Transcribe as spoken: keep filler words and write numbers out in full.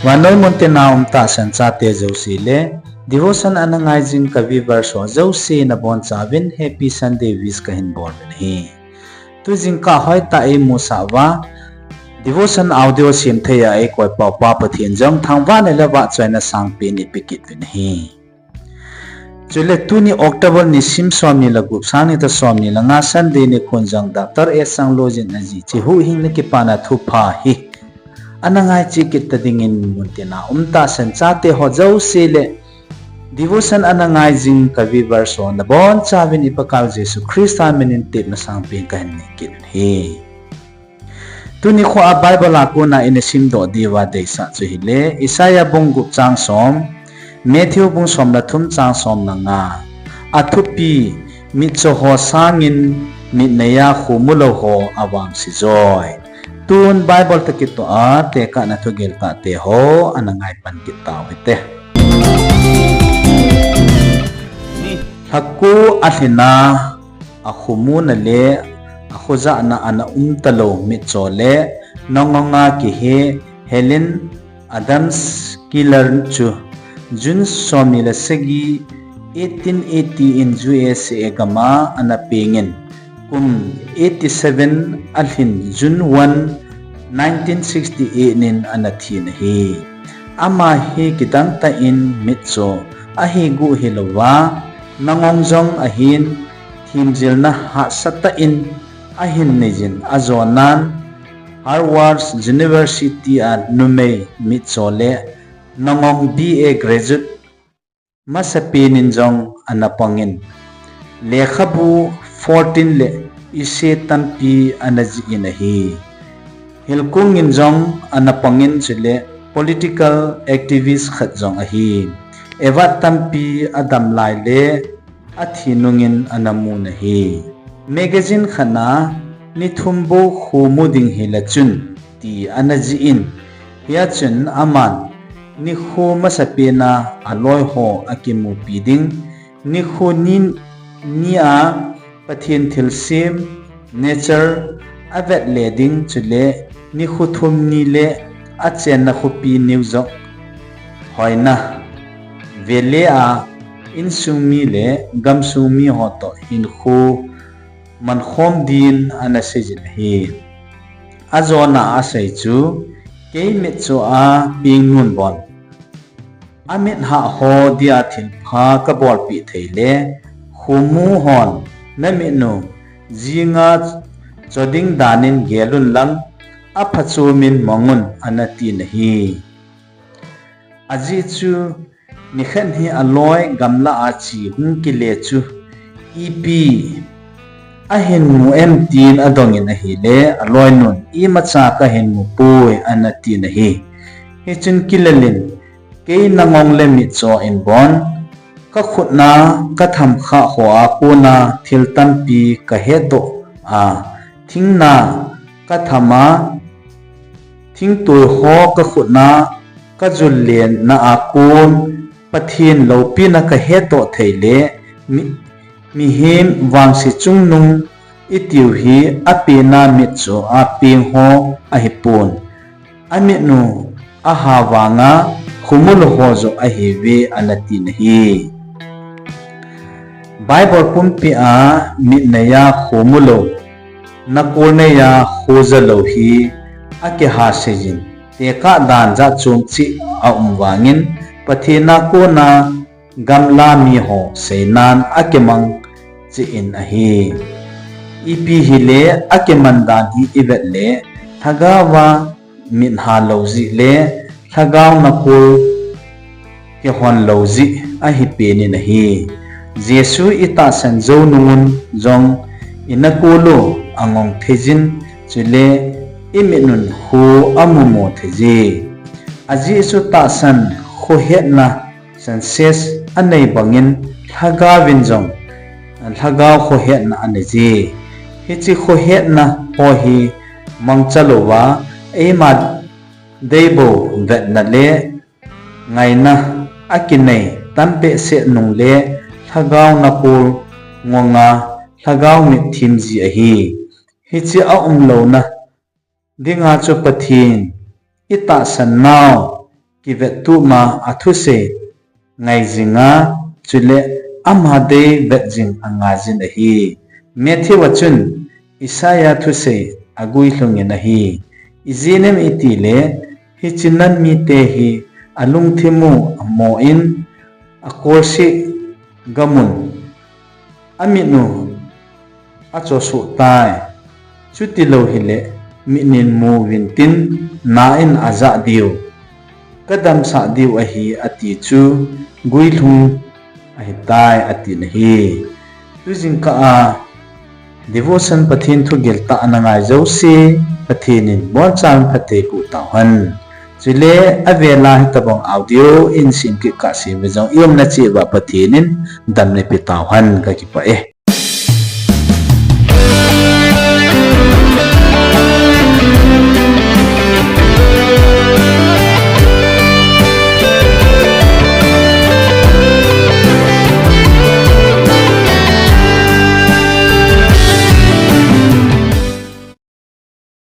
Vannoi muntina um tahsan chate jouse le, devotion ana ngai jing ka viewers ho jouse nabonchauvin Happy Sunday wish kahin bol uvin ahi. Tujingkah hoitah a eimusah uva, devotion audio sem thei a eikoipeh upa Pathen jong thangvahna le vahchoina sangpen eipeh kit uvin ahi. Chule tuni October nisim somni le gup, sangni toh somni le nga Sunday nikhon jong Doctor S Changloijin ajih chu huhhingna kipana thupha hi ana ngai cheh kit ta dingin muntina um tahsan chate ho jouse le, devotion ana ngai jing ka viewers ho nabonchauvin i Pakaiu Jesu Christa minin tepna sangpen kahin nei kit uvin ahi. Tuni nikho a Bible a kona ina simdoh diuva deisah chu ahile, Isaiah bung gup chang som, Matthew bung som le thum chang som le nga. Athupi, mitcho ho sangin mitneiya khomu lou ho avangse joi. Tun Bible toh kitoh a tekahna thugel tahte ho ana ngaipan kit tau hite. Lhakho alhin a, akhomuna le akhojahna ana umtalou mitcho le nangong a kihe Helen Adams Keller chu June somni le sagi, eighteen eighty in U S A gam a ana pengin, kum eighty-seven alhin June one, nineteen sixty-eight nin ana thin ahi. Ama hi kidang tah in mitcho ahi guh hilouva, nangong jong ahin, themjilna hahsatah in ahin neijin, ajonan Harvard University a numei mitcho le nangong B A graduate masapen in jong ana pangin, lekhabu fourteen le essay tampi ana jih in ahi. Hilkong in jong ana pangin chule political activist khat jong ahi. Award tampi adamlai le athi nungin ana mun ahi. Magazine khat a nithum bou khomu ding hile chun ti ana jih in, hia chun aman nikho masapen a aloi ho akimupi ding, nikho ni, ni a Pathen thilsem, nature, avet le ding chule nikho thum ni le achenna khopi New York hoina vele a insung mi le gamsung mi ho toh hinkho mankhom din ana seijin ahi. Ajona asei chu, kei mitcho a peng nun bon, amit hah ho dia thilpha kabolpeh thei le, khomu hon namit u jinga cho ding danin gelun lang, aphachomin mangun ana tin ahi. Ajeh chu nikhat hi aloi gamla a che hung kile chu, ipi ahin mu em tin adongin ahile, aloinun imacha kahin mu poi ana tin ahi. Hichun Keller in, kei nangong le mitcho in bon, kakhut a katham khah ho a kona thil tampi kahetdoh a, thing a katham a, thingtoi ho kakhut a kajul lena a kon Pathen loupina kahetdoh thei le, mi, mihem vangse chungnung itiu hi apen a mitcho a peng ho ahipon, amit u aha vanga khomu lou ho joh ahiuve ana tin ahi. Bible pumpi a mitneiya khomu lou, nakol neiya khoja lou hi akiha seijin, tekah dan jat chom cheh aum vangin, Pathen a kona gamla mi ho seinan akimang cheh in ahi. Ipi hile akiman dan hi ivet le, lhagao a mit ha lou jeh le lhagao nakol kihon lou jeh ahi pen in ahi. Jesu itahsan jou nungun jong inakol u angong theijin, chule imit un kho amumo theije. Ajeh chu tahsan khohetna senses anei bangin lhagao vin jong lhagao khohetna aneije. Hiche khohetna ho hi mangcha louva eima deibou vetna le ngaina akinei tam behseh nung le lhagao nakol ngonga lhagao mit thim ji ahi. Hiche aum louna dinga chu Pathen itahsan nau kivettuhma athusei ngaijinga, chule ama dei vetjing angaijin ahi. Matthew a chun Isaiah thusei aguilhungin ahi. Ijeh inem itile, hiche nam mite hi alungthimu amoh in, akorseh gamun, amit u achosoh tai. Chutilou hile, mit in mu vintin, na in ajah diu, kadamsah diu ahi, ati chu guilhung ahitai, atin ahi. Tujingkah a devotion Pathen thugel tah ana ngai jouse, Pathen in bonchan phatthei boh tauhen. Chule avela hitobang audio in sim kit kahseuva jong iumna cheh uva Pathen in damna pe tauhen, kakipah e.